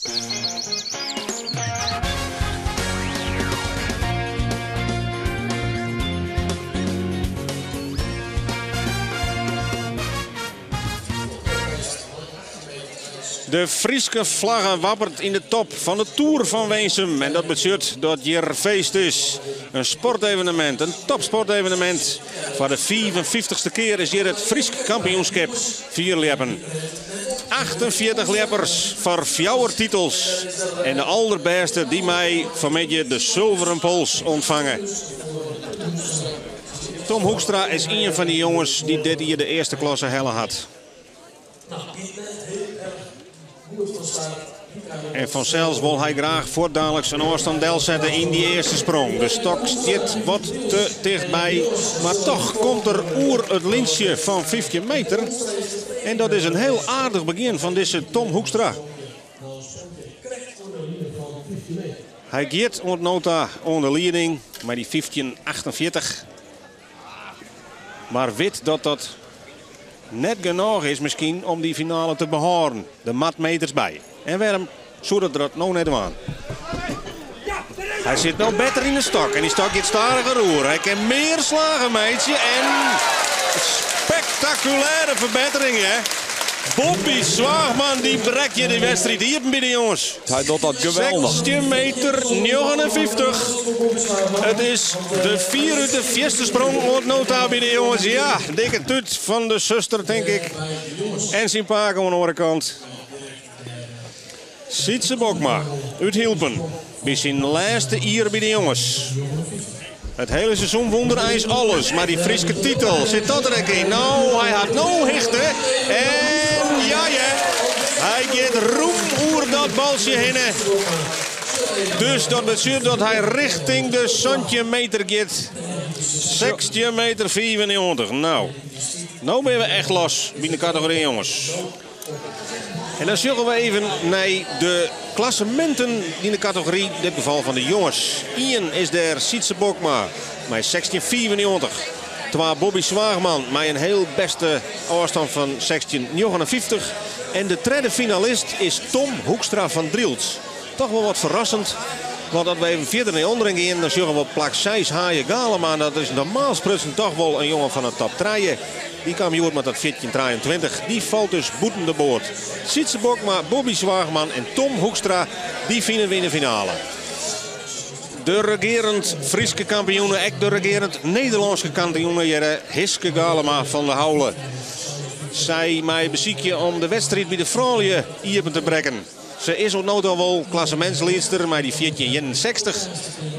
De Fryske flagge wappert yn de top fan de Toer fan Winsum. En dat betsjut dat hjir feest is. In sportevenemint, in topsportevenemint. Foar de 55ste kear is hjir it Frysk kampioenskip fierljeppen. 48 ljeppers foar fjouwer titels. En de alderbêste dy mei fanmiddei de sulveren pols ûntfange. Tom Hoekstra is ien fan dy jonges dy't dit jier de earste klasse helle hat. En fansels wol hy graach fuortdaliks in ôfstân delsette yn dy earste sprong. De stok stiet wat te tichtby, mar toch komt er oer it lyntsje fan 15 meter. En dat is in hiel aardich begjin fan dizze Tom Hoekstra. Hy giet oant no ta oan de lieding mei dy 15,48. Mar wit dat dat net genôch is miskien om dy finale te behâlden. Der moat meters by. En wêrom soe er dat no net dwaan? Hy sit no better yn de stok en dy stok giet stadiger oer. Hy kin mear slagen meitsje en spektakulêre ferbettering hè. Bobby Zwaagman dy brekt hjir de wedstriid iepen by de jonges. Hy docht dat geweldich. 16 meter 59. It is de fierút de fierste sprong oant no ta by de jonges. Ja, dikke tút fan de suster, tink ik. En syn pake oan de oare kant. Sytse Bokma út Hylpen by syn lêste jier by de jonges. It hiele seizoen wûn er eins alles, mar dy Fryske titel, sit dat der ek yn? No, hy hat no hichte en ja hear, hy giet rûm oer dat baltsje hinne. Dus dat betsjut dat hy richting de 17 meter giet. 16 meter 95. No, no binne we echt los by de kategory jonges. En dan sjogge we even nei de klasseminten yn de kategory, yn dit gefal fan de jonges. Ien is dêr Sytse Bokma mei 16,95. Twa Bobby Zwaagman mei in hiel bêste ôfstân fan 16,59. En de tredde finalist is Tom Hoekstra fan Drylts. Toch wol wat ferrassend, want as we even fierder nei ûnderen gean, dan sjogge we op plak 6 Haaije Galema. Dat is normaal sprutsen toch wol in jonge fan de top 3. Dy kaam hjoed mei dat 14,23. Dy falt dus bûten de boat. Sytse Bokma, Bobby Zwaagman en Tom Hoekstra, dy fine we yn de finale. De regearend Fryske kampioene, ek de regearend Nederlânske kampioene hjirre, Hiske Galema fan de Haule. Sy mei besykje om de wedstriid by de froulju iepen te brekken. Se is oant no ta wol klassemintsliedster mei dy 14,61.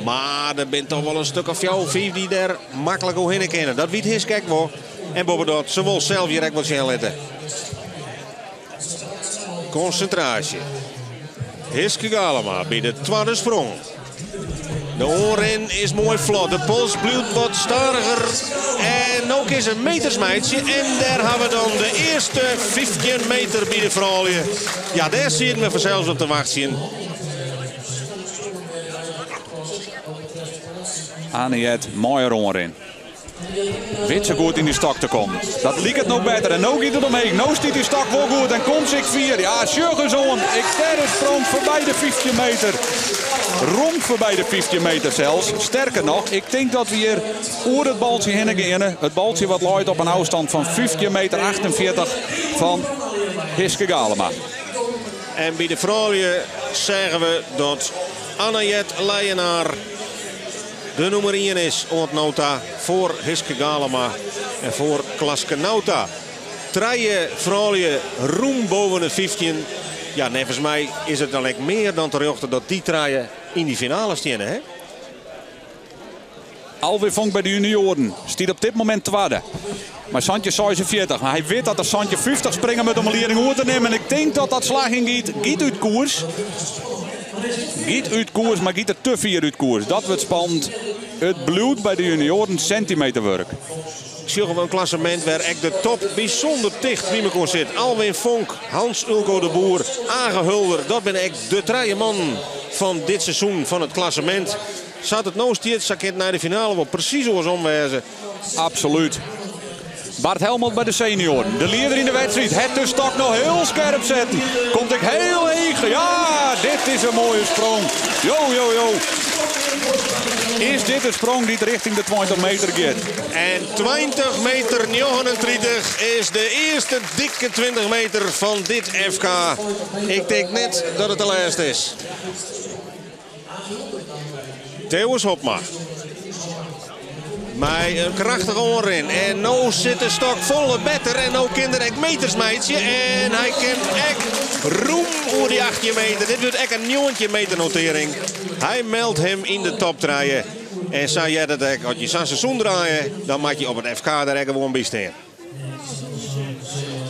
Mar der binne toch wol in stik of fjouwer, fiif dy't dêr maklik oerhinne kinne. Dat wit Hiske ek wol. En boppedat, se wol sels hjir ek wat sjen litte. Konsintraasje. Hiske Galema by de twadde sprong. De oanrin is moai flot. De pols bliuwt wat stadiger. En no kin se meters meitsje. En dêr ha we dan de earste 15 meter by de froulju. Ja, dêr sieten we fansels op te wachtsjen. Annejet mei har oanrin. Wit se goed yn dy stok te kommen. Dat liket no better. En no giet it omheech. No stiet dy stok wol goed en komt se ek fier. Ja, sjoch ris oan. Ek dêr is sprong foarby de 15 meter. Rom foarby de 15 meter sels. Sterker noch, ik tink dat we hjir oer it baltsje hinne geane. It baltsje wat leit op in ôfstân fan 15 meter 48 fan Hiske Galema. En by de froulju seagen we dat Annejet Leijenaar de nûmer ien is oant no ta foar Hiske Galema en foar Klaske Nauta. Trije froulju rûm boven de 15. Ja, neffens my is it dan ek mear dan terjochte dat dy trije yn dy finale steane, hè? Alwin Vonk by de junioaren stiet op dit momint twadde. Mei 17,46. Mar hy wit dat er 17,50 springe moat om 'e lieding oer te nimmen. En ik tink dat dat slagjen giet. Giet út koers. Giet út koers, mar giet er te fier út koers. Dat wurdt spannend. It bliuwt by de junioaren sentimeterwurk. Sjogge we in klassemint wêr ek de top bysûnder ticht by mekoar sit. Alwin Vonk, Hans Ulco de Boer, Age Hulder. Dat binne ek de trije mannen fan dit seizoen fan it klassemint. Sa't it no stiet, sa kin it nei de finale wol presys oarsom wêze. Absolút. Bart Helmholt by de senioaren. De lieder yn de wedstriid. Het de stok noch hiel skerp setten. Komt ek hiel heech. Ja, Dit is in moaie sprong. Jo, jo, jo. Is dit in sprong dy't rjochting de 20 meter giet? En 20 meter 39 is de earste dikke 20 meter fan dit FK. Ik tink net dat it de lêste is. Thewis Hobma. Mei in krachtige oanrin. En no sit de stok folle better. En no kin er ek meters meitsje. En hy kin ek rûm oer dy 18 meter. Dit wurdt ek in 19 meter notering. Hy meldt him yn de top 3. En sa heart it ek. As je sa'n seizoen draaie, dan moat je op it FK der ek gewoan by stean.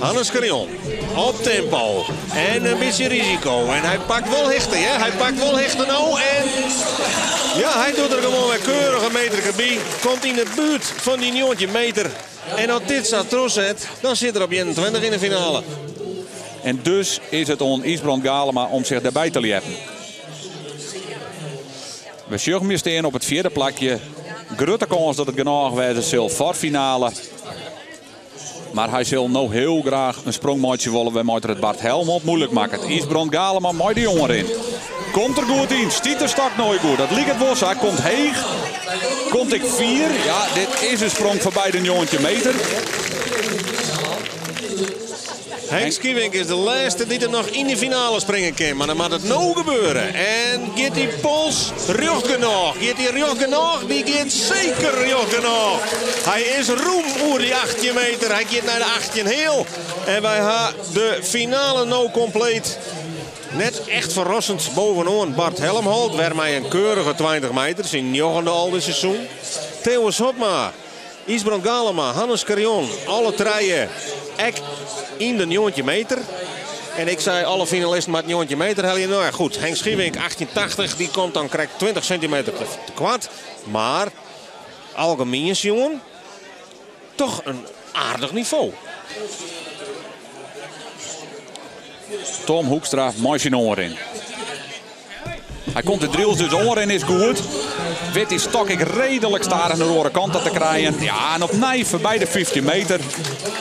Hannes Scherjon op tempo en in bytsje risiko. En hy pakt wol hichte, hè? Hy pakt wol hichte no. En ja, hy docht der gewoan wer keurich in meterke by. Komt yn de buert fan dy 19 meter. En as dit sa trochset, dan sit er op 21 yn de finale. En dus is it oan Ysbrand Galema om sich dêrby te ljeppen. We sjogge him stean op it fjirde plakje. Grutte kâns dat it genôch wêze sil foar finale. Mar hy sil no hiel graach in sprong meitsje wolle wêrmei't er it Bart Helmholt muoilik makket. Ysbrand Galema mei de oanrin. Komt der goed yn. Stiet de stok no goed. Dat liket wol sa. Komt heech. Komt ek fier. Ja, dit is in sprong foarby de 19 meter. Henk Schievink is de lêste dy't der noch yn de finale springe kin. Mar dan moat it no gebeure. En giet dy pols rjocht genôch? Giet dy rjocht genôch? Dy giet seker rjocht genôch. Hy is rûm oer dy 18 meter. Hy giet nei de 18 heal. En wy ha de finale no kompleet. Net echt ferrassend bovenoan Bart Helmholt. Wer mei in keurige 20 meter. Syn njoggende al dit seizoen. Thewis Hobma. Ysbrand Galema, Hannes Scherjon, alle trije ek yn de 19 meter. En ik sei, alle finalisten moatte 19 meter helje. No ja, goed, Henk Schievink 1880, dy komt dan krekt 20 sintimeter te koart. Mar algemien sjoen, toch in aardich nivo. Tom Hoekstra mei syn oanrin. Hy komt de Drylts dus oanrin is goed. Wit dy stok ek reedlik stadich nei de oare kant ta te krijen. Ja, en opnij foarby de 15 meter.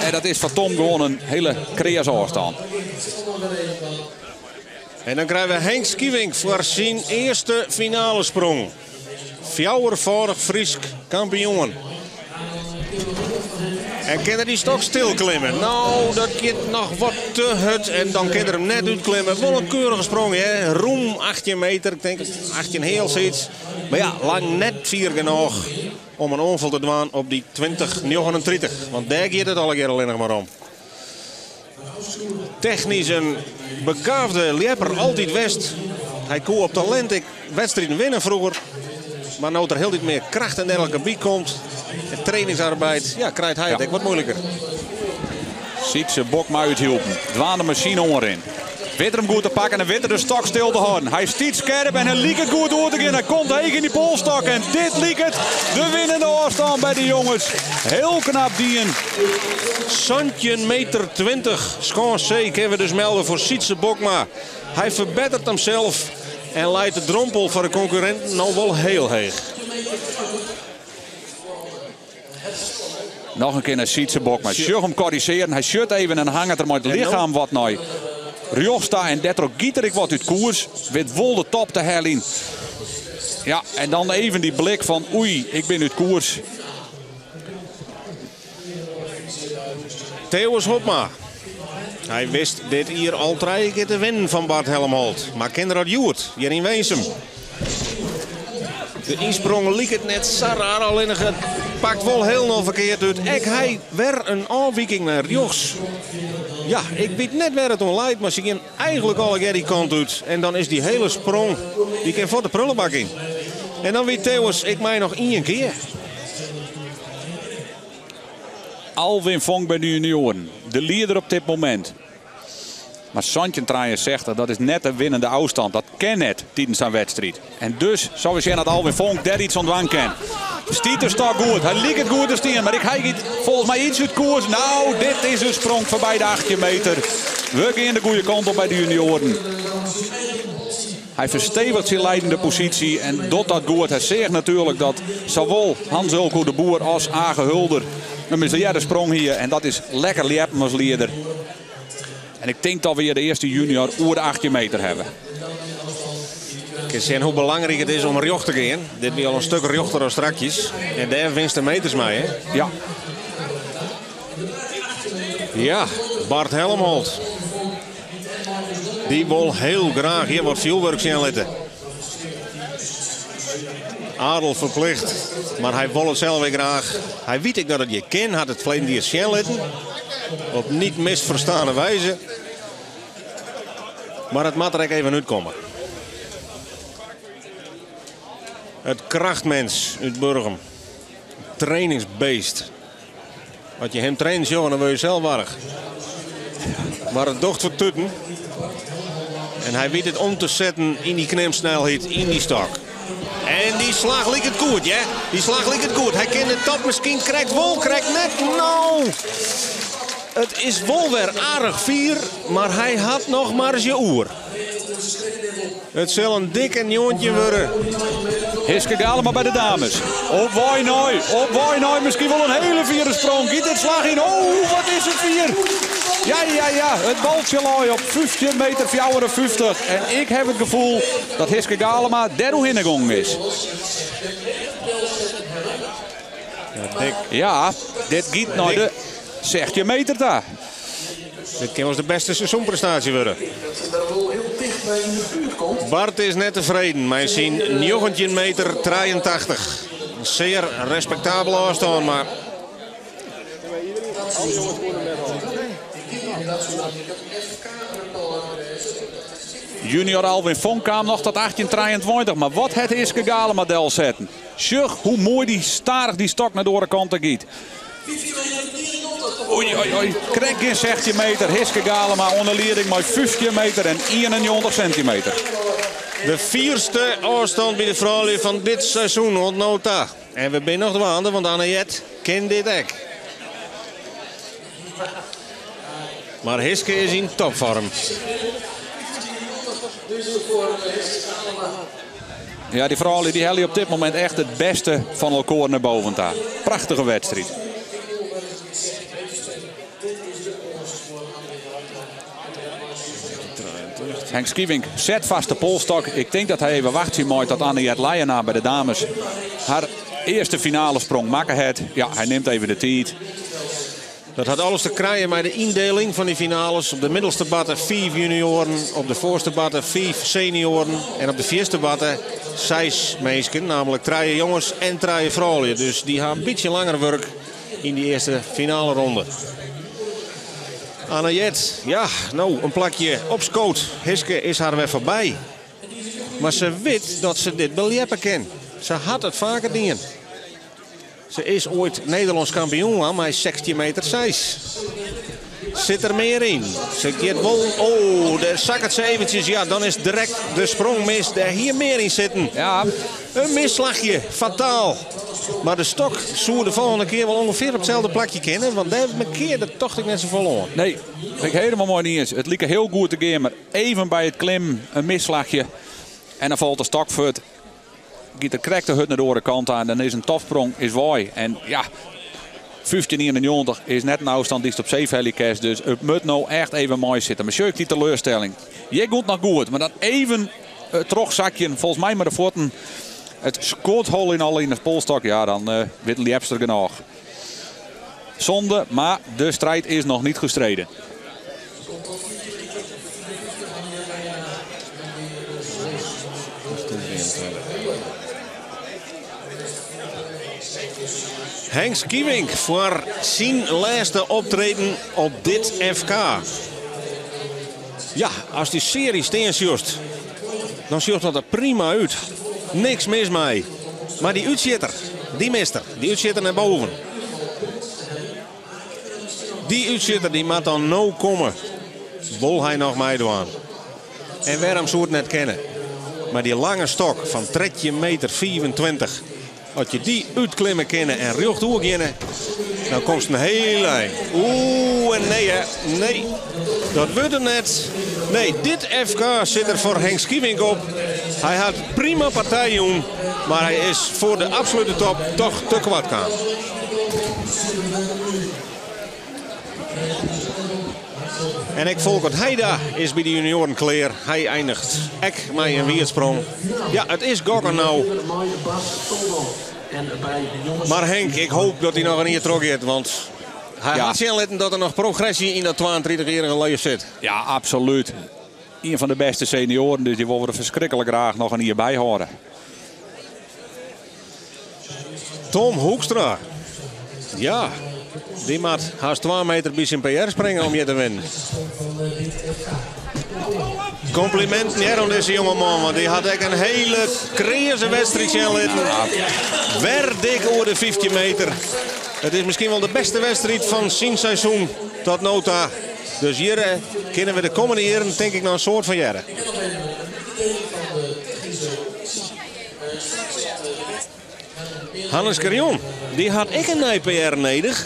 En dat is foar Tom gewoan in hiele kreas ôfstân. En dan krije we Henk Schievink foar syn earste finalesprong. Fjouwerfâldich Frysk kampioen. En kin er dy stok stil klimme? No, dat giet noch wat te hurd en dan kin er him net útklimme. Wol in keurige sprong, hè? Rûm 18 meter, ik tink 18 heal sayts. Mar ja, lang net fier genôch om in oanfal te dwaan op dy 2039. Want dêr giet it allegear allinnich mar om. Technysk in begaafde ljepper, altyd west. Hy koe op talint ek wedstriden winne froeger. Mar no't der hieltyd mear kracht en dergelike by komt en trainingsarbeid, ja, krijt hy it ek wat muoiliker. Sytse Bokma út Hylpen, dwaande mei syn oanrin. Wit er him goed te pakken en wit er de stok stil te hâlden. Hy stiet skerp en hy liket goed oer te gean. Hy komt heech yn dy polsstok en dit liket de winnende ôfstân by de jonges. Hiel knap dien. 17 meter 20, skâns C kinne we dus melde foar Sytse Bokma. Hy ferbetteret himsels en leit de drompel foar de konkurrinten no wol hiel heech. Noch in kear nei Sytse Bokma. Sjoch him korrigearjen. Hy sjocht even en hanget er mei it lichem wat nei rjochts ta. En dêrtroch giet er ek wat út koers. Wit wol de top te heljen. Ja, en dan even dy blik fan oei, ik bin út koers. Thewis Hobma. Hy wist dit jier al trije kear te winnen fan Bart Helmholt. Mar kin er dat hjoed hjir yn Winsum? De ynsprong liket net sa raar, allinnich it pakt wol hielendal ferkeard út. Ek hy wer in ôfwiking nei rjochts. Ja, ik wit net wêr it oan leit, mar se gean eigenlik allegear dy kant út. En dan is dy hiele sprong, dy kin fuort de prullebak yn. En dan wie Thewis, ik mei noch ien kear. Alwin Fonk by de junioaren, de lieder op dit momint. Mar 17,63, dat is net de winnende ôfstân. Dat kin net tidens sa'n wedstriid. En dus sille we sjen dat Alwin Fonk dêr yts oan dwaan kin. Stiet de stok goed. Hy liket goed te stean, mar ik hy giet folgens my yts út koers. No, dit is in sprong foarby de 18 meter. We gean de goede kant op by de junioaren. Hy fersteviget syn leidende posysje en docht dat goed. Hy seach natuerlik dat sawol Hans Ulco de Boer as Age Hulder in mislearre sprong hie. En dat is lekker ljeppen as lieder. En ik tink dat we hjir de earste junior oer de 18 meter hawwe. Kinst sjen hoe belangryk it is om rjocht te gean. Dit wie al in stuk rjochter as strakjes. En dêr winst de meters mei, hè? Ja. Ja, Bart Helmholt. Dy wol hiel graach hjir wat fjoerwurk sjen litte. Adel ferplicht, mar hy wol it sels wer graach. Hy wit ek dat it hjir kin, hat it ferleden jier sjen litten. Op niet misferstane wijze. Mar it moat der ek even útkomme. It krachtmens út Burgum. Trainingsbeest. As je him trainen sjogge, dan wurde je sels warch. Mar it docht fertuten. En hy wit it om te setten yn dy knipsnelheid, yn dy stok. En dy slach liket goed, ja. Dy slach liket goed. Hy kin de top miskien krekt wol, krekt net. No, it is wol wer aardich fier, mar hy hat noch marzje oer. It sil in dikke 19 wurde. Hiske Galema by de dames. Op wei nei, op wei nei, miskien wol in hiele fiere sprong. Giet dit slach yn? Oh, wat is it fier! Ja, ja, ja, it baltsje lei op 15 meter 54. En ik ha it gefoel dat Hiske Galema dêr oerhinne gongen is. Ja, dik. Ja, dit giet nei de 16 meter ta. Dit kin wolris de bêste seizoenprestaasje wurde. Bart is net tefreden mei syn 19 meter 83. In sear respektabele ôfstân, mar Junior Alwin Fonk kaam noch tot 1823, mar wat hat Hiske Galema delsetten? Sjoch hoe moai dy stadich dy stok nei de oare kant ta giet. Oei, oei, oei. Krekt gjin 16 meter. Hiske Galema oan de lieding mei 15 meter en 91 sintimeter. De fierste ôfstân by de froulju fan dit seizoen oant no ta. En we binne noch dwaande, want Annejet kin dit ek. Mar Hiske is yn topfoarm. Ja, dy froulju dy helje op dit momint echt it bêste fan elkoar nei boven ta. Prachtige wedstriid. Henk Schievink set fast de polstok. Ik tink dat hy even wachtsje mei tot Annejet Leijenaar by de dames har earste finalesprong makke hat. Ja, hy nimt even de tiid. Dat hat alles te krijen mei de yndieling fan dy finales. Op de middelste barte 5 junioaren, op de foarste barte 5 senioaren en op de fierste barte 6 minsken, namelijk 3 jonges en 3 froulju. Dus dy ha in bytsje langer wurk yn dy earste finaleronde. Annejet, ja, no in plakje opskood. Hiske is har wer foarby. Mar se wit dat se dit beljeppe kin. Se hat it faker dien. Se is oait Nederlânsk kampioen wurden mei 16 meter 6. Sit der mear yn? Se giet wol. Oh, dêr sakket se eventsjes. Ja, dan is direkt de sprong mis. Dêr hie mear yn sitten. Ja. In misslachje, fataal. Mar de stok soe de folgjende kear wol ûngefear op itselde plakje kinne, want dêr mankearde tocht ik net safolle oan. Nee, bin ik hielendal mei dy iens. It like hiel goed te gean, mar even by it klimmen in misslachje en dan falt de stok fuort. Giet er krekt te hurd nei de oare kant ta en dan is in topsprong is wei. En ja, 15,91 is net in ôfstân dy'tst op see helje kinst. Dus it moat no echt even meisitte. Mar sjoch ik dy teleurstelling. Hjir giet noch goed, mar dan even trochsakjen. Folgens my mei de fuotten it skothol yn al yn de polstok. Ja, dan wit in ljepster genôch. Zonde, mar de strijd is noch niet gestreden. Henk Schievink foar syn lêste optreden op dit FK. Ja, as dy searje stean sjochst, dan sjocht dat der prima út. Niks mis mei. Mar dy útsjitter, dy mist er. Dy útsjitter nei boven. Dy útsjitter dy moat dan no komme. Wol hy noch meidwaan? En wêrom soe it net kinne? Mar dy lange stok fan 13 meter 25, as je dy útklimme kinne en rjocht oergeane, dan komst in hiel ein. Oeh, en nee hè, nee, dat wurdt it net. Nee, dit FK sit der foar Henk Schievink op. Hy hat prima partij jûn, mar hy is foar de absolute top toch te koart kaam. En ek Folkert Heida is by de junioaren klear. Hy einiget ek mei in wierdsprong. Ja, it is gokken no. Mar Henk, ik hoop dat hy noch in jier trochgiet, want hy hat sjen litten dat der noch progresje yn dat 32-jierrige liif sit. Ja, absolút. Ien fan de bêste senioaren, dus dy wolle we der ferskriklik graach noch in jier by hâlde. Tom Hoekstra. Ja, dy moat hast 2 meter by syn PR springe om hjir te winnen. Komplimenten hear oan dizze jongeman, want dy hat ek in hiele kreaze wedstriid sjen litten. Wer dik oer de 15 meter. It is miskien wol de bêste wedstriid fan syn seizoen tot no ta. Dus hjir kinne we de kommende jierren tink ik noch in soad fan hearre. Hannes Carion, dy hat ek in nij PR nedich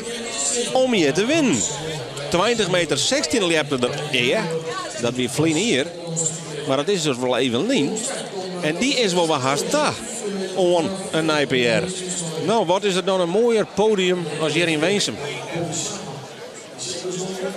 om hjir te winnen. 20 meter 16 ljepte er ea, dat wie ferline jier, mar dat is dus wol even lyn. En dy is wol wer hast ta oan in nij PR. No, wat is der dan in moaier podium as hjir yn Winsum?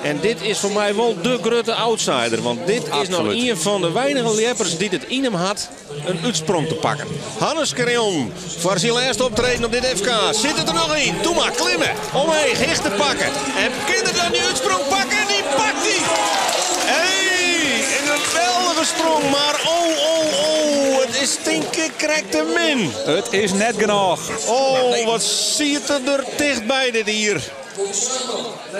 En dit is foar my wol de grutte outsider, want dit is noch ien fan de weinige ljeppers dy't it yn him hat in útsprong te pakken. Hannes Carion foar syn lêste optreden op dit FK. Sit it der noch yn? Doe mar, klimme, omheech, hichte pakke. En kin er dan dy útsprong pakke? En dy pakt hy! Hey, in geweldige sprong, mar oh, oh, oh, it is tink ik krekt te min. It is net genôch. Oh, wat siet er der tichtby dit jier.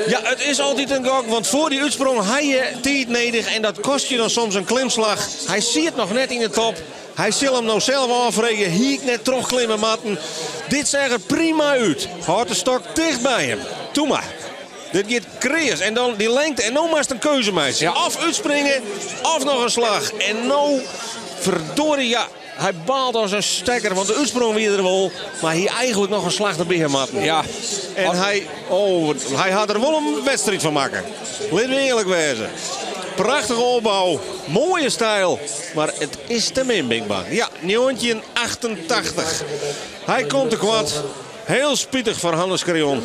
Ja, it is altyd in gok, want foar dy útsprong ha je tiid nedich en dat kost je dan soms in klimslach. Hy siet noch net yn de top. Hy sil him no sels ôffreegje, hie ik net trochklimme moatten? Dit seach er prima út. Hâldt de stok ticht by him. Toe mar. Dit giet kreas. En dan dy lengte. En no moatst in keuze meitsje. Of útspringe, of noch in slach. En no, verdorie, ja. Hy baalt as in stekker, want de útsprong wie der wol, mar hie eigenlik noch in slach derby ha moatten. Ja. En hy, oh, hy hat der wol in wedstriid fan makke. Lit we earlik wêze. Prachtige opbou, moaie styl, mar it is te min, Big Bang. Ja, 1988. Hy komt tekoart. Hiel spitich foar Hannes Carion.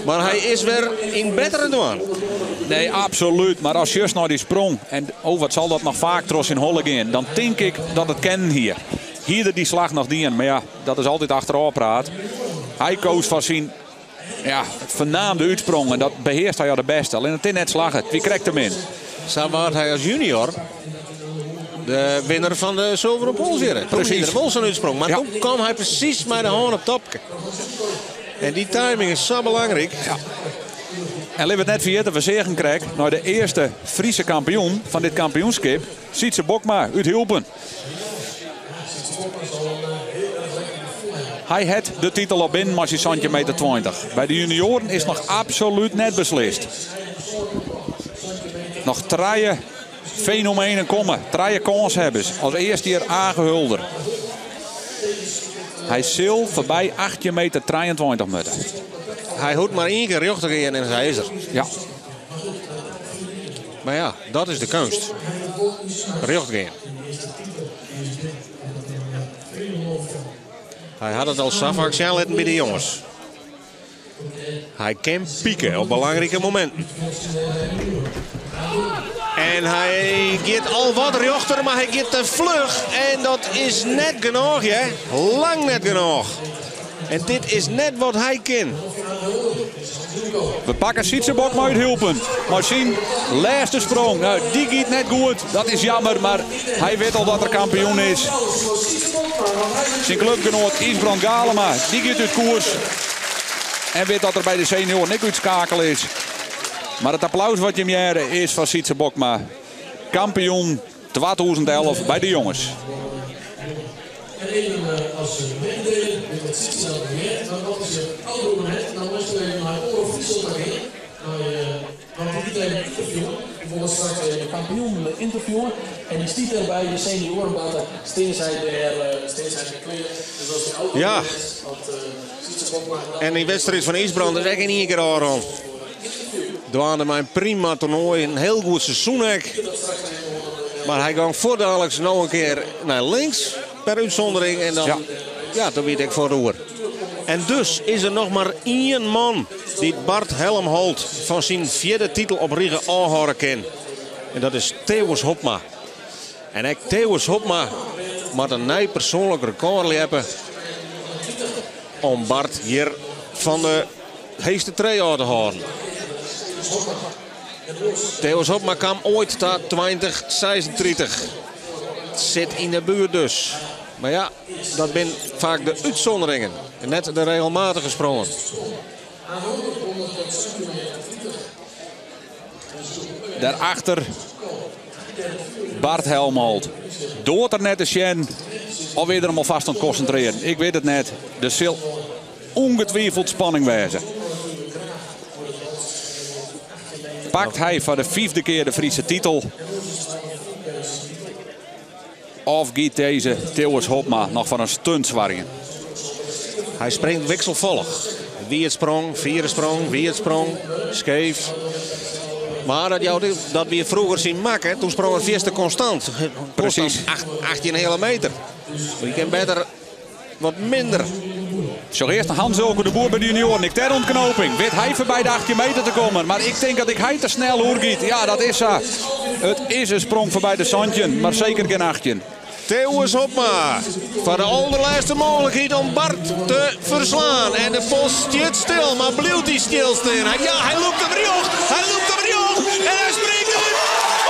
Mar hy is wer yn bettere dwaan. Nee, absolút. Mar as just nei dy sprong, en oh, wat sal dat noch faak troch syn holle gean, dan tink ik dat it kinnen hie. Hie er dy slach noch dien. Mar ja, dat is altyd achterôf praat. Hy koos foar syn ja, fernaamde útsprong en dat behearst hy al de bêste. Allinnich it is net slagge. It wie krekt te min. Sa waard hy as junior de winner fan de Sulveren Pols hjir. Presys. Wol sa'n útsprong, mar toen kaam hy presys mei de hân op topke. En dy timing is sa belangryk. Ja. En lit it net ferjitte, we seagen krekt nei de earste Friese kampioen fan dit kampioenskip, Sytse Bokma út Hylpen. Hy hat de titel al binnen mei syn santjin meter tweintich. By de junioaren is noch absolút net beslist. Noch trije fenomenen komme, trije kânshawwers. As earste hjir Age Hulder. Hy sil foarby achttjin meter trijeentweintich moatte. Hy hoecht mar ien kear rjocht te gean en hy is der. Ja. Mar ja, dat is de keunst. Rjocht gean. Hy hat it al sa faak sjen litten by de jonges. Hy kin pike op belangrike mominten. En hy giet al wat rjochter, mar hy giet te fluch. En dat is net genôch, hè? Lang net genôch. En dit is net wat hy kin. We pakke Sytse Bokma út Hylpen. Mei syn lêste sprong. Nou, dy giet net goed. Dat is jammer, mar hy wit al dat er kampioen is. Syn klupgenoat Ysbrand Galema, dy giet út koers. En wit dat er by de senioaren ek útskakele is. Mar it applaus wat jim hearre is foar Sytse Bokma. Kampioen 2011 by de jonges. En even as mededeling, dit wat Sytse zelf heart, mar wat is it ôfrûne net, dan moatst jo even nei Omrop Fryslân ta gean, nei want dy giet even ynterviewen. We wolle straks even de kampioen ynterviewen en dy stiet dêr by de senioarenbarte, stean sy dêr, stean sy dêr klear. Dus as dy auto Ja. is, want Sytse Bokma En dy wedstriid fan Ysbrand is ek yn ien kear ôfrûn. Dwaande mei in prima toernoai, in hiel goed seizoen ek. Mar hy gong fuortdaliks no in kear nei links per útsûndering en dan, ja, dan wie it ek foar oer. En dus is der noch mar ien man dy't Bart Helmholt fan syn fjirde titel op rige ôfhâlde kin. En dat is Thewis Hobma. En ek Thewis Hobma moat in nij persoanlik rekôr ljeppe om Bart hjir fan de heechste tree ôf te hâlden. Thewis Hobma kaam oait ta 2036. Sit yn de buert dus. Mar ja, dat binne faak de útsûnderingen en net de regelmatige sprongen. Daarachter Bart Helmholt. Doart er net te sjen of is er him alfêst oan it konsintrearjen? Ik wit it net. Der sil ûngetwiveld spanning wêze. Pakt hy foar de fyfde kear de Fryske titel? Of giet dizze Thewis Hobma noch foar in stunt soargjen? Hy springt wikselfollich. Wiid sprong, fiere sprong, wiid sprong, skeef. Mar dat, jout, dat wie froeger syn makke. Doe sprong er fierste konstant. Presys. 18,5 meter. Je kin better wat minder. Sjoch earst Hans Ulke de Boer by de junioaren. Ek dêr ûntknoping. Wit hy foarby de 18 meter te kommen. Mar ik tink dat ik hy te snel oergiet. Ja, dat is sa. It is in sprong foarby de 17, mar seker gjin 18. Thewis Hobma foar de alderlêste mooglikheid om Bart te ferslaan. En de post stiet stil, mar bliuwt hy stilstean? Ja, hy lûkt him rjocht. Hy lûkt him rjocht. En hy springt út.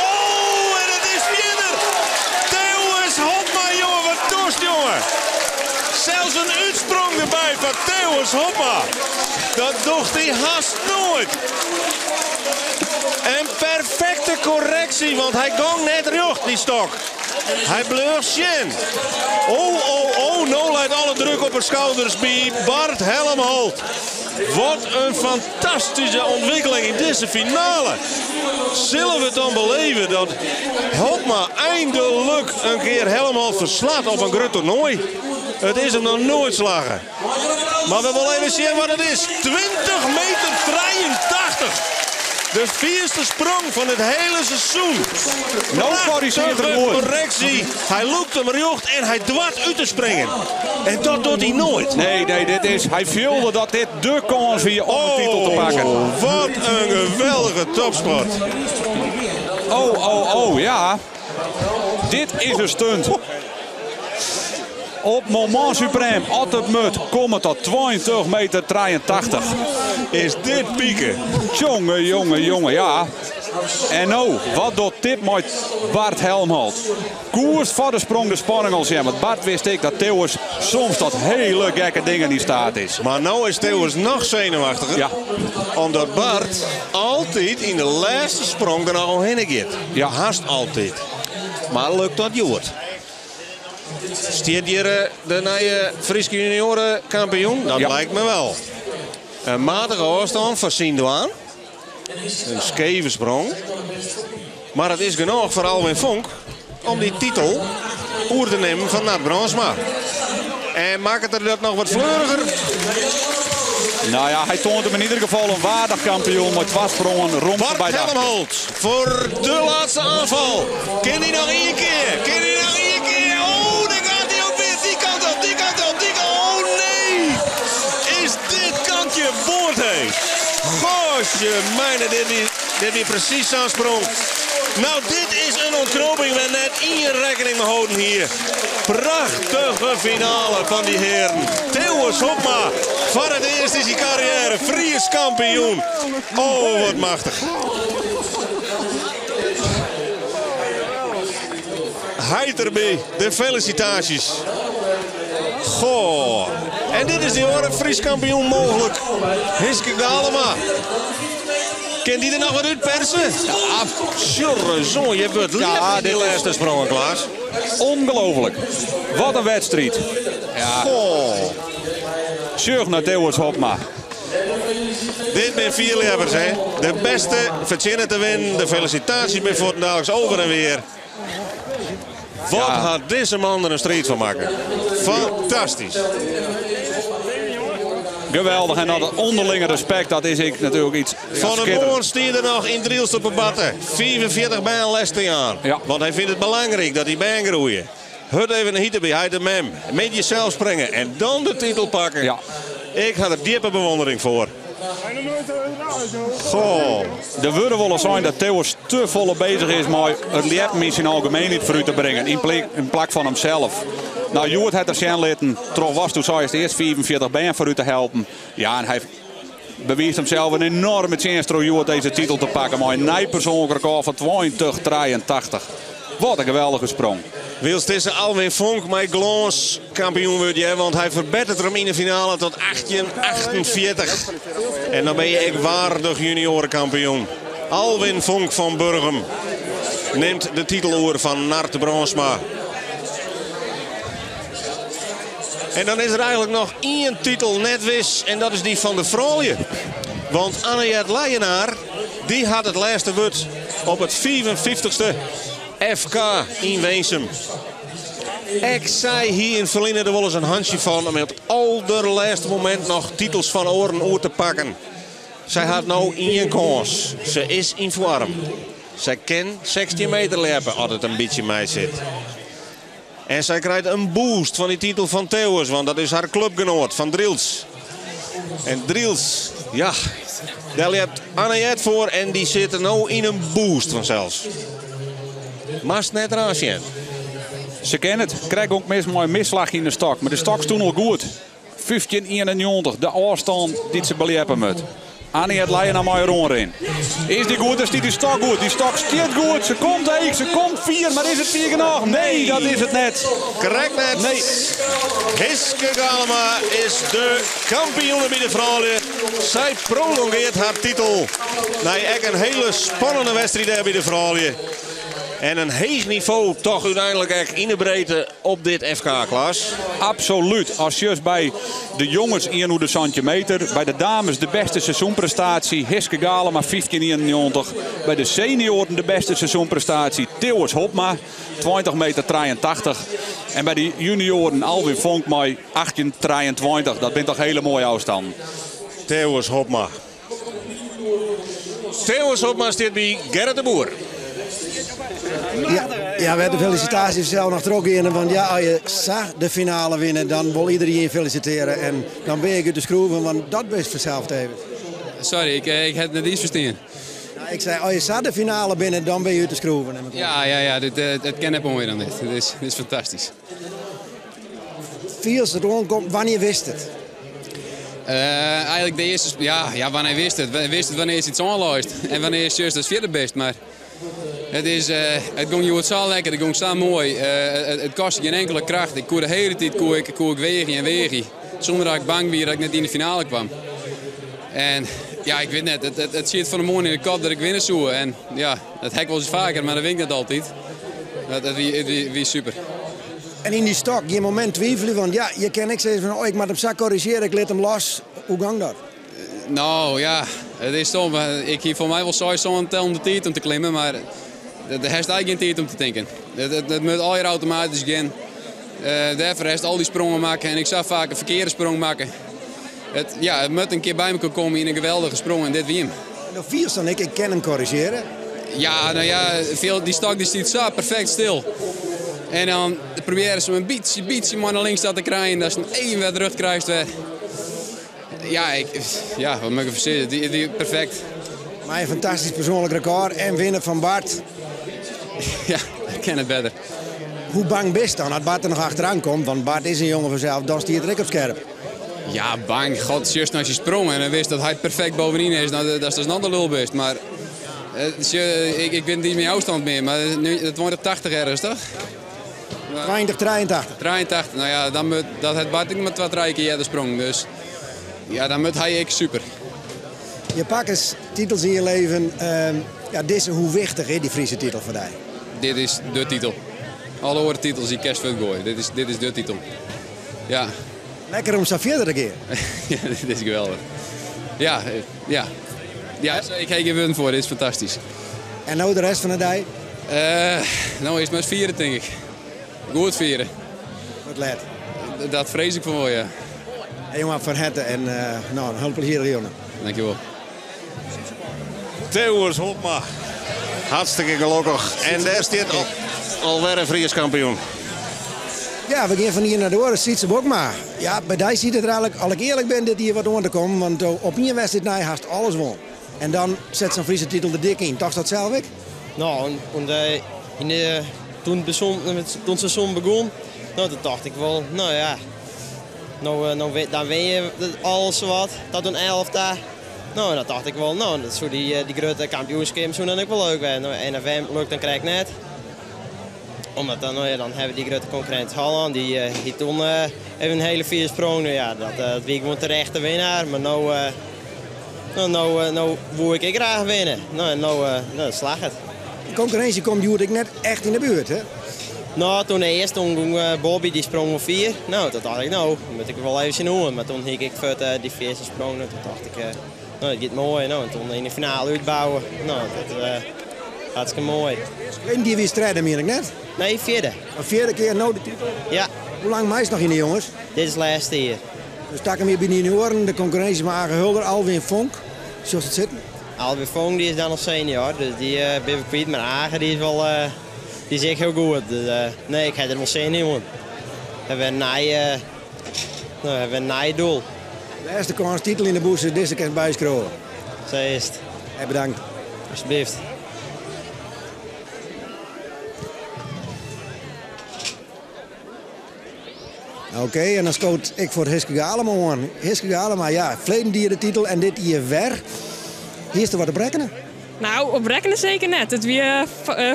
Oh, en it is fierder. Thewis Hobma, jonge, wat dochst, jonge? Sels in útsprong derby foar Thewis Hobma. Dat docht hy hast noait. In perfekte korreksje, want hy gong net rjocht, dy stok. Hy bleau sjen. Oh, oh, oh, no leit alle druk op 'e skouders by Bart Helmholt. Wat in fantastyske ûntwikkeling yn dizze finale. Sille we it dan beleve dat Hobma eindelik in kear Helmholt ferslacht op in grut toernoai? It is him noch noait slagge. Mar we wolle even sjen wat it is. 20 meter 83. De fierste sprong fan it hiele seizoen. No korrizjearret er goed. Korreksje. Hy lûkt him rjocht en hy doart út te springen. En dat docht hy noait. Nee, nee, dit is, hy fielde dat dit de kâns wie om de titel te pakken. Oh, wat in geweldige topsport. Oh, oh, oh, ja. Dit is in stunt. Op moment suprême, as it moat, komme tot 20 meter 83. Is dit pieken? Jonge, jonge, jonge, ja. En no, wat docht dit mei Bart Helmholt? Koers foar de sprong de spanning al sjen. Want Bart wist ek dat Thewis soms tot hiele gekke dingen yn steat is. Mar no is Thewis noch senuwachtiger. Ja. Omdat Bart altyd yn de lêste sprong der noch omhinne giet. Ja. Hast altyd. Mar lukt dat hjoed? Stiet hjir de nije Fryske juniorenkampioen? Dat Ja. lijkt me wel. In matige ôfstân foar syn dwaan. In skeve sprong. Mar it is genôch foar Alwin Fonk om dy titel oer te nimmen fan Nard Brandsma. En makket er dat noch wat fleuriger? Nou ja, hy toant him yn ieder gefal in waardich kampioen mei twa sprongen rûn Bart by de Helmholt foar de lêste oanfal. Kin hy noch ien kear? Kin hy noch ien kear? Oh, dêr giet hy ek wer. Dy kant op, dy kant op, dy kant Oh nee! Is dit kantje board, hé? Gosje mijne, dit wie presys sa'n sprong. No, dit is in ûntknoping wêr't net ien rekkening mei holden hie. Prachtige finale fan dy hearen. Thewis Hobma, foar it earst yn syn karriêre, Frysk kampioen. Oh, wat machtich. Heit derby, de felisitaasjes. Goh. En dit is de oare Frysk kampioen mooglik. Hiske Galema. Kin dy der noch wat útperse? Ja, sjoch, je wurdt Ja, ja, dit dy is- lêste sprongen, Klaas. Ongelooflijk. Wat in wedstriid. Ja. Goh. Sjoch nei Thewis Hobma. Dit binne fierljeppers, hè? De bêste fertsjinnet te winnen. De felisitaasjes binne fuortendaliks over en wer. Wat Ja. hat dizze man der in striid fan makke. Fantastysk. Geweldich. En dat ûnderlinge respekt, dat is ek natuerlik yts ja, Fan 'e skitterend. moarn stie er noch yn Drylts op 'e batte. 45 bern les te jaan. Ja. Want hy fynt it belangryk dat dy bern groeie. Hurd even in hite by heit en mem. Met jezelf springen en dan de titel pakken. Ja. Ik ha der djippe bewondering foar. Goh, der wurde wolris sein dat Thewis te folle bezich is mei it ljeppen yn syn algemeenheid foarút te bringen yn plak fan himsels. No, hjoed hat er sjen litten troch watsto seist earst 45 bern foarút te helpen. Ja, en hy bewiist himsels in enoarme tsjinst troch hjoed dizze titel te pakken mei in nij persoanlik rekôr fan 2083. Wat in geweldige sprong. Wylst dizze Alwin Fonk mei glâns kampioen wurdt, hear, want hy ferbetteret him yn de finale tot 1848. En dan bin je ek waardich junioarekampioen. Alwin Fonk fan Burgum nimt de titel oer fan Nard Brandsma. En dan is der eigenlik noch ien titel net wis en dat is dy fan de froulju. Want Annejet Leijenaar, dy hat it lêste wurd op it 55ste FK yn Winsum. Ek sy hie yn it ferline der wolris in hantsje fan om op it alderlêste momint noch titels fan oaren oer te pakken. Sy hat no ien kâns. Se is yn foarm. Sy kin 16 meter ljeppe as it in bytsje meisit. En sy krijt in boost fan dy titel fan Thewis, want dat is har klupgenoat fan Drylts. En Drylts, ja, dêr ljept Annejet foar en dy sit no yn in boost fansels. Moatst net raar sjen. Se kin it. Krekt gong mis mei in misslachje yn de stok, mar de stok stûn al goed. 15,91, de ôfstân dy't se beljeppe moat. Annejet Leijenaar mei har oanrin. Is dy goed, dan stiet dy stok goed. Dy stok stiet goed, se komt heech, se komt fier, mar is it fier genôch? Nee, dat is it net. Krekt net. Nee. Hiske Galema is de kampioene by de froulju. Sy prolongeart har titel nei ek in hiele spannende wedstriid dêr by de froulju. En in heech nivo toch úteinlik ek yn de breedte op dit FK, Klaas. Absolút. As just by de jonges ien oer de 17 meter. By de dames de bêste seizoenprestaasje. Hiske Galema 15,91. By de senioaren de bêste seizoenprestaasje. Thewis Hobma 20 meter 83. En by de junioaren Alwin Fonk mei 18,23. Dat binne toch hiele moaie ôfstannen. Thewis Hobma. Thewis Hobma stiet by Gerrit de Boer. Ja, ja, wer de felisitaasjes sels noch trochgean. Want ja, as je sa de finale winne, dan wol iderien je felisitearje. En dan bin ik út de skroeven, want dat wist fansels even. Sorry, ik, ik ha it net iens ferstien. Nou, ik sei, as je sa de finale winne, dan binne je út de skroeven. Ja, ja, ja, dit, it kin net moaier dan dit. Dit is fantastysk. Fielst it oankommen, wannear wist it? Eigenlik de earste, ja, ja, wannear wist it? Wist it wannear'tst it oanleist en wannear'tst sjochst datst fierder bist. Mar it, is, it gong hjoed sa lekker, it gong sa moai. It koste gjin inkelde kracht. Ik koe de hiele tiid koe ik, koe ik weagje en weagje. Sûnder dat ik bang wie dat ik net yn de finale kwam. En ja, ik wit net, it, it, it siet fan 'e moarn yn de kop dat ik winne soe. En ja, dat ha ik wolris faker, mar dat win ik net altyd. Dat wie, it wie, wie super. En yn dy stok, gjin momint twivelje, want ja, je kinne ek sizze fan, oh, ik moat him sa korrizjearje, ik lit him los. Hoe gong dat? Nou ja, it is stom. Ik hie foar my wol seis, sân tellen de tiid om te klimmen, mar dêr hast eigenlik gjin tiid om te tinken. It moat allegear automatysk gean. Dêrfoar hast al dy sprongen makke en ik sa faak in ferkearde sprong makke. It, ja, it moat in kear by mekoar komme yn in geweldige sprong en dit wie him. En do fielst dan ek, ik kin him korrizjearje? Ja, no ja, dy stok dy stiet sa perfekt stil. En dan probearje se him in bytsje, bytsje mei nei links ta te krijen, datst him even wer terug krijst wer. Ja, ik, ja, wat moat ik derfan sizze? It wie perfekt. Mei in fantastysk persoanlik rekôr en winne fan Bart. Ja, it kin net better. Hoe bang bist dan as Bart der noch achteroan komt? Want Bart is in jonge fansels, dan stiet er ek op skerp. Ja, bang. God, sjochst nei syn sprong en dan witst dat hy perfekt bovenyn is. No, dat is dus noch de lul bist. Mar ik, ik wit net iens myn ôfstân mear, mar 2080 ergens, toch? 2083. 83, no ja, dan moat, dat hat Bart ek mar twa, trije kear earder sprongen. Dus ja, dan moat hy ek super. Je pakke titels yn je leven. Ja, dizze, hoe wichtich is dy Fryske titel foar dy? Dit is de titel. Alle oare titels dy kinst fuortgoaie. Dit is, dit is de titel. Ja. Lekker om sa fierder te gean. Ja, dit is geweldich. Ja, ja. Ja, ik ha gjin wurden foar. Dit is fantastysk. En no de rest fan de dei? No earst mar ris fiere, tink ik. Goed fiere. Wat let? Dat frees ik fan wol, ja. Hey, jongen, fan herte en no, in hiel plezierige jûn. Dankjewol. Thewis Hobma, hartstikke gelokkich. En dêr stiet alwer in Frysk kampioen. Ja, we gean fan ien nei de oare. Sytse Bokma. Ja, by dy siet it der eigentlik, as ik earlik bin, dit jier wat oan te kommen. Want op ien wedstriid nei hast alles wûn. En dan set sa'n Friese titel der dik yn. Tochtst dat sels ek? No, en yn de, toen, toen het seizoen begon, nou, toen dacht ik wel, nou ja, nou, nou, dan win je alles wat, tot een elfta. Nou, dat dacht ik wel, nou, dat zou die grote kampioenschap zou dan ook wel leuk zijn. Nou, NFM lukt dan krijg ik net. Omdat dan, nou ja, dan hebben we die grote concurrent Holland, die toen even een hele vierde sprong. Nou ja, dat wie gewoon terecht de winnaar. Maar nou, nou, nou, nou wil ik graag winnen. Nou, en nou, nou, slag het. De concurrentie komt Joert net echt in de buurt, hè? Nou, toen de eerste, toen ging Bobby die sprong op 4. Nou, toen dacht ik, nou, moet ik wel even zien hoe. Maar toen hing ik voor die eerste sprong, nou, toen dacht ik, nou, het gaat mooi. Nou, en toen in de finale uitbouwen, nou, dat hartstikke mooi. En die wie strijden, meen ik net? Nee, vierde. Een vierde keer nou de titel? Ja. Hoe lang meest nog in de jongens? Dit is het laatste jaar. Dus tak hem hier bij de junioren, de concurrentie met Age Hulder, Alwin Vonk. Zoals het zitten? Alwin Vonk die is dan nog senior, dus die ben ik kwijt. Maar Age die is wel, die is echt heel goed. Dus, nee, ik heb er wel zin in, man. We hebben een nou, we hebben een nieuw doel. De eerste kans titel in de boese, deze keer bijschroeven. Zo is het. Hey, bedankt. Alsjeblieft. Oké, en dan scoot ik voor Hiske Galema aan. Hiske Galema, ja, verleden dier de titel en dit hier weer. Hier is er wat op rekenen. Nou, op rekenen zeker net. Het weer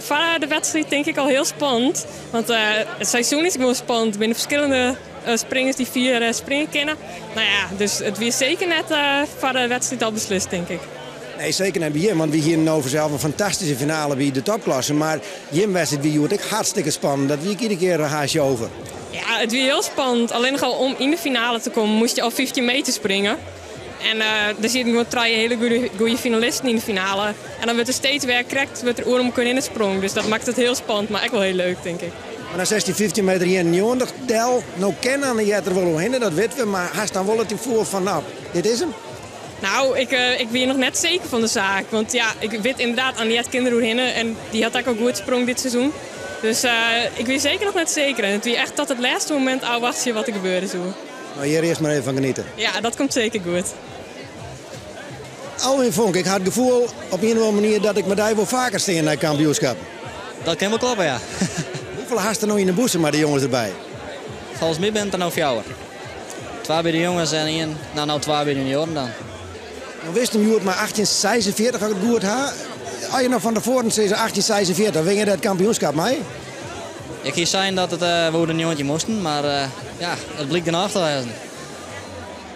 voor de wedstrijd denk ik al heel spannend. Want het seizoen is gewoon spannend. Binnen verschillende springers die 4 springen kennen. Nou ja, dus het weer zeker net voor de wedstrijd al beslist, denk ik. Nee, zeker net bij Jim, want we hier nou zelf een fantastische finale bij de topklasse. Maar Jim wedstrijd wie ik hartstikke spannend. Dat wie ik iedere keer een haasje over. Ja, het was heel spannend. Alleen nog al om in de finale te komen moest je al 15 meter springen. En er zitten gewoon 3 hele goede finalisten in de finale. En dan wordt er steeds weer correct, wordt er oor om kunnen in de sprong. Dus dat maakt het heel spannend, maar echt wel heel leuk, denk ik. Maar na 16, 15 meter hier in 90, Del, nou kennen aan de Jetter wel omheen, dat weten we, maar hij staat wel het gevoel van, nou, dit is hem. Nou, ik ben nog net zeker van de zaak. Want ja, ik weet inderdaad Anniette Kinderoer hinnen en die had ook al goed sprong dit seizoen. Dus ik weet zeker nog net zeker. En het was echt tot het laatste moment afwachten wat er gebeurde zo. Nou, hier eerst maar even van genieten. Ja, dat komt zeker goed. Alwin Vonk, ik had het gevoel op een of andere manier dat ik met die wel vaker sta in de kampioenschap. Dat kan wel kloppen, ja. Hoeveel haast er nou in de boezem maar de jongens erbij? Volgens mij ben het er nou 4. 2 bij de jongens en 1, nou 2 bij de junioren dan. Nou wist hem, Joert, maar 1846 had ik het goed, hè? Als je nou van tevoren zei 1846, win je dat kampioenschap mee? Ik hier zijn dat het we een jongetje moesten, maar ja, het bleek ernaar te wijzen.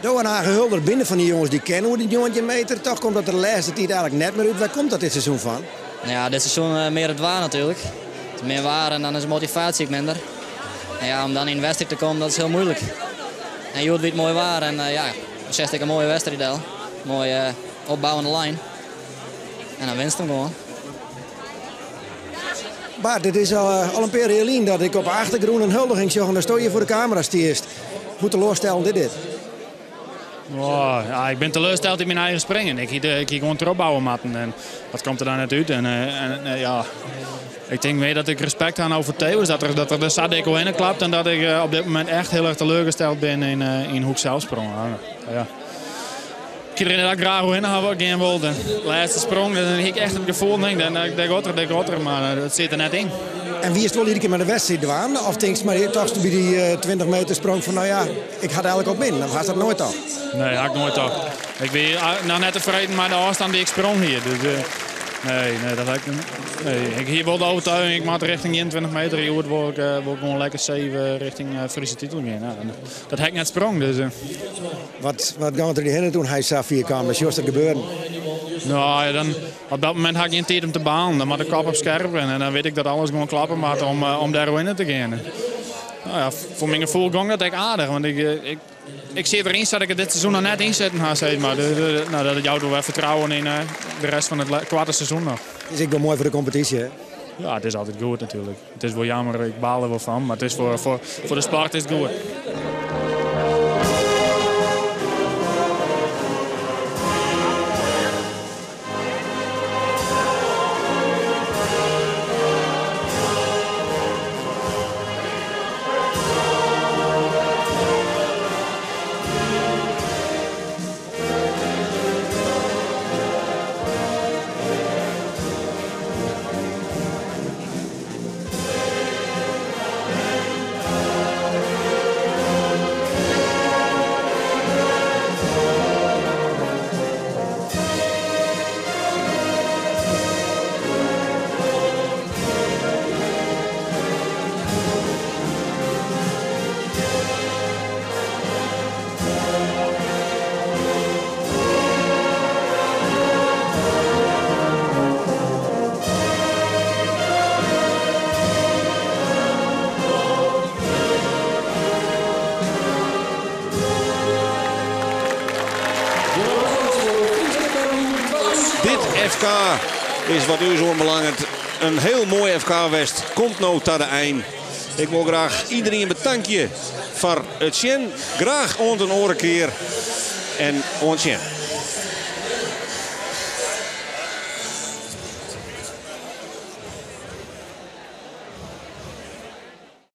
Door en Age Hulder binnen van die jongens die kennen hoe die jongetje meter, toch komt dat de laatste tijd eigenlijk net meer uit. Waar komt dat dit seizoen van? Nou ja, dit seizoen meer het waar natuurlijk. Het is meer waar en dan is de motivatie ook minder. En ja, om dan in de wedstrijd te komen, dat is heel moeilijk. En Joert weet mooi waar en ja, zegt ik een mooie wedstrijd al. Mooie opbouwende lijn. En dan winst hem gewoon. Bart, dit is al een paar jaar dat ik op de achtergrond een huldiging zag en dan stond je voor de camera's eerst. Hoe teleurstellend dit is? Oh, ja, ik ben teleurgesteld in mijn eigen springen. Ik hier gewoon erop bouwen matten en dat komt er dan net uit. En ja, ik denk meer dat ik respect heb over Theeuwis, dat er de Sadek heen klapt en dat ik op dit moment echt heel erg teleurgesteld ben in hoe ik zelf sprong. Ja. Ik iedereen dat graag heen hebben gaan wilde. De laatste sprong, dan heb ik echt het gevoel, denk ik, dat gaat er, dat gaat er, maar dat zit er net in. En wie is het wel iedere keer met de wedstrijd gedaan? Of denk je maar toch bij die 20 meter sprong van, nou ja, ik had eigenlijk ook min. Dan was dat nooit al. Nee, had ik nooit al. Ik ben nou net tevreden met de afstand die ik sprong hier. Dus, nee, dat had ik, nee. Ik hier wilde overtuiging, ik maak richting 21 meter. Hier word ik gewoon lekker 7 richting Friese titel gaan. Nou, dat heb ik net sprong. Dus. Wat gaan we er heen toen hij zag 4 kwam? Wat is er gebeuren? Nou, ja, dan, op dat moment had ik geen tijd om te baan. Dan moet ik kop op scherp en dan weet ik dat alles gewoon klappen moet om daar in te gaan. Nou ja, voor mijn gevoel ging dat echt aardig. Want ik zie erin dat ik het dit seizoen nog net inzetten ga, zeg maar. Dus, nou, dat jouwt wel weer vertrouwen in de rest van het kwarte seizoen nog. Het is ook wel mooi voor de competitie, hè? Ja, het is altijd goed natuurlijk. Het is wel jammer, ik baal er wel van, maar het is voor de sport is het goed. FK is wat ús oanbelanget in hiel moai FK west. Komt no ta de ein. Ik wol graach iedereen betankje foar it sjen. Graach oant in oare kear. En oant sjen.